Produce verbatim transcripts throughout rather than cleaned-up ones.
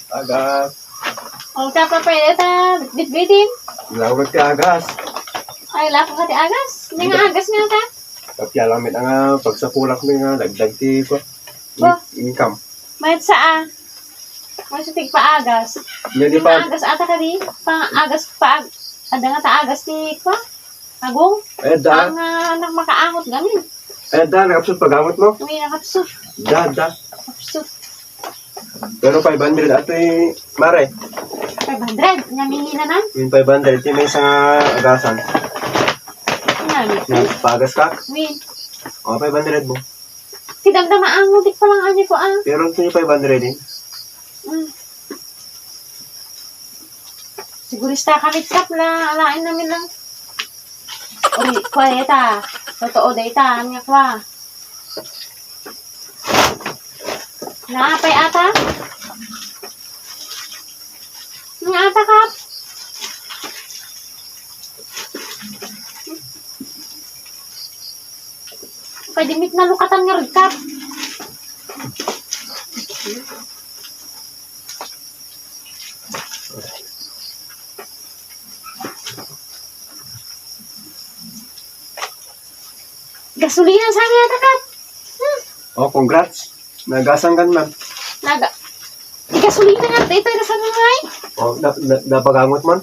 Agas. O, ka, papay, eta, bitbitin. Laurot ka, agas. Ay, lapo ka ti agas. Hindi nga agas nga ta. Kapialamit nga pagsapulak mi nga dagdag ti ko. Bo. In-, income. Mayat sa, ah. Mayat sa tigpaagas. Hindi pa agas ata ka di. Paagas, paag-, ada nga ta agas ti ko. Agong? Eh, da. Ang, ah, anak makaangot gamin. Eh, da, nakapsut pagangot mo? Uy, nakapsut. Da, da. Kapsut. Pero five hundred ato eh, mare. Five hundred? Nga minina na? Yung five hundred, yung may isang agasan. Nga, mi- Nagpagas ka? Win. O, five hundred mo. Ti damdama ang mutik pa lang ani ko, ah. Pero ito yung five hundred eh. Mm. Sigurista kami, Kap, na alaen namin lang. Uri, kwa, eta. Totoo, dayta, anya, kwa. Naapay ata? Nga ata, Kap? Pwede mit nalukatan nga rugkat. Gasolina sa niya, Kap. Hmm. Oh, congrats. Nagasan kan, ma'am. Naga-, Di gasolina nga, ito, ito, sa mga, eh. Oh, na, na, napagangot man?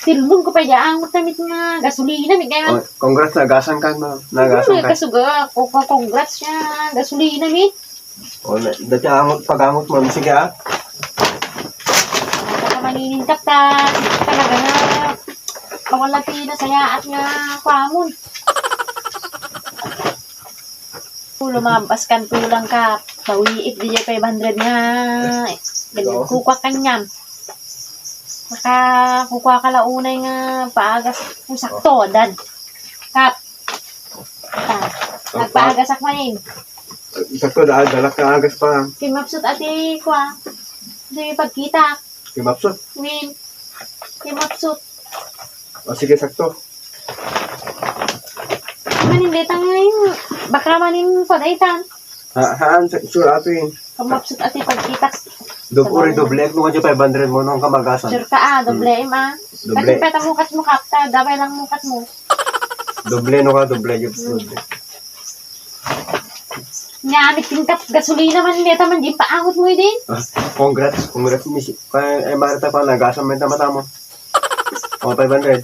Tilmon ko pa dyan, ang utamit nga gasolina, may kaya. Oh, congrats, nagasan ka, no? Nagasan ka. Kasuga, ko, ko, congrats niya, gasolina, mi. Oh, na, dati angot, pagangot mo, sige, ah. Baka maninintap ta, talaga nga, kawala ti nasayaat nga, kuamon. Lumabas kan tulang ka, pawiit di five hundred nga, kukua kanyam. Maka, kukua ka la unay nga paagas, kung sakto, dad. Kap. Ah, nagpaagasak manin. Sakto, daan, dalak ka agas pa. Kimapsut ati, kua. Di pagkita. Kimapsut? Win. Kimapsut. O, sige, sakto. Manin, detang ngayon. Baka manin, padaitan. Ha, haan, sa-, sure, ato yun. Kamapsut ati pagkitak. Dob-, uri, doble mo nga five hundred mo nung kamagasan. Sure ka, ah, doble, hmm, ma. Doble. Kasi peta mukat mo, kapta, damay lang mukat mo. Doble, no ka, doble, yun, hmm, doble. Nya, amit tingkat gasolina man, neta man, di paangot mo, din. Ah, congrats, congrats, miss. Kaya, eh, Marita pa, nagasan man, tama-tama. O, five hundred.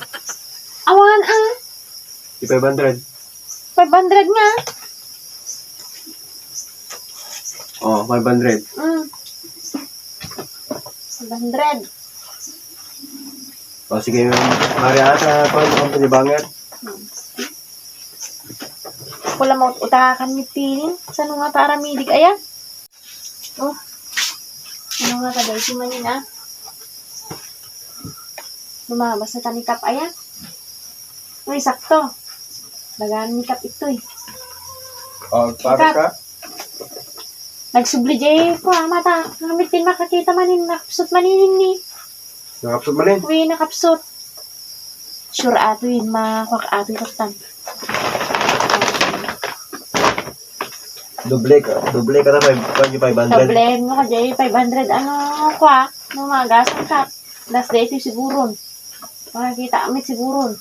Awan, ah. Di five hundred. Five hundred nga. Oh, five hundred. Mm. Five hundred. O, sige, Maria, sa pang-, pang-, pang-, Wala mo utakan ni Tinin. Saan nga para midig, aya? Oh. Ano nga ka, dahil si Manina? Lumabas na tanikap, aya? Uy, sakto. Dagan ni Kap ito, eh. Oh, para Kap. Ka? Nagsubli jay ko, ah, mata. Ngamit din makakita manin, nakapsut maninin ni. Nakapsut manin? Uy, nakapsut. Sure ato yun, makuak ato yung katan. Doble ka, doble ka na five, five hundred. Doble mo ka, jay, five hundred, ano, kuak, no, magasan ka. Das dito siguron. Makakita kami siguron.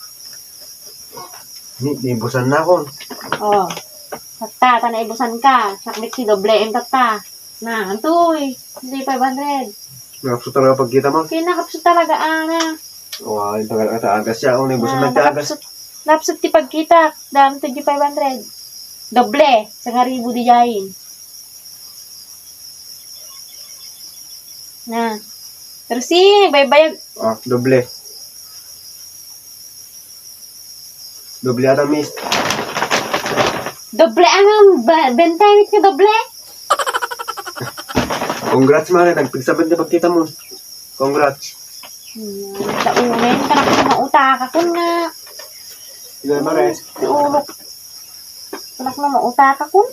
Ni, nibusan na ako. Oh. Tatta, ta naibusan ka. Sakbit si doble M, tatta. Na, antoy. Hindi five hundred. Nakapsut talaga pagkita mo? Kaya nakapsut talaga, ah, na. Wa, yung tagal ka ta agas siya. Oh, nibusan na ti agas. Nakapsut, nakapsut ti pagkita. Daan to di five hundred. Doble. Sangaribu di jayin. Na. Pero si, baybayag. Ah, doble. Doble ata, miss. Doble ang ba-, benta mit nga doble? Congrats, Mare. Nagpigsabit na pagkita mo. Congrats. Hmm, sa unen, kanak na mauta ka kun nga. Sige, Mare. Sa ulo. Kanak na mauta ka kun.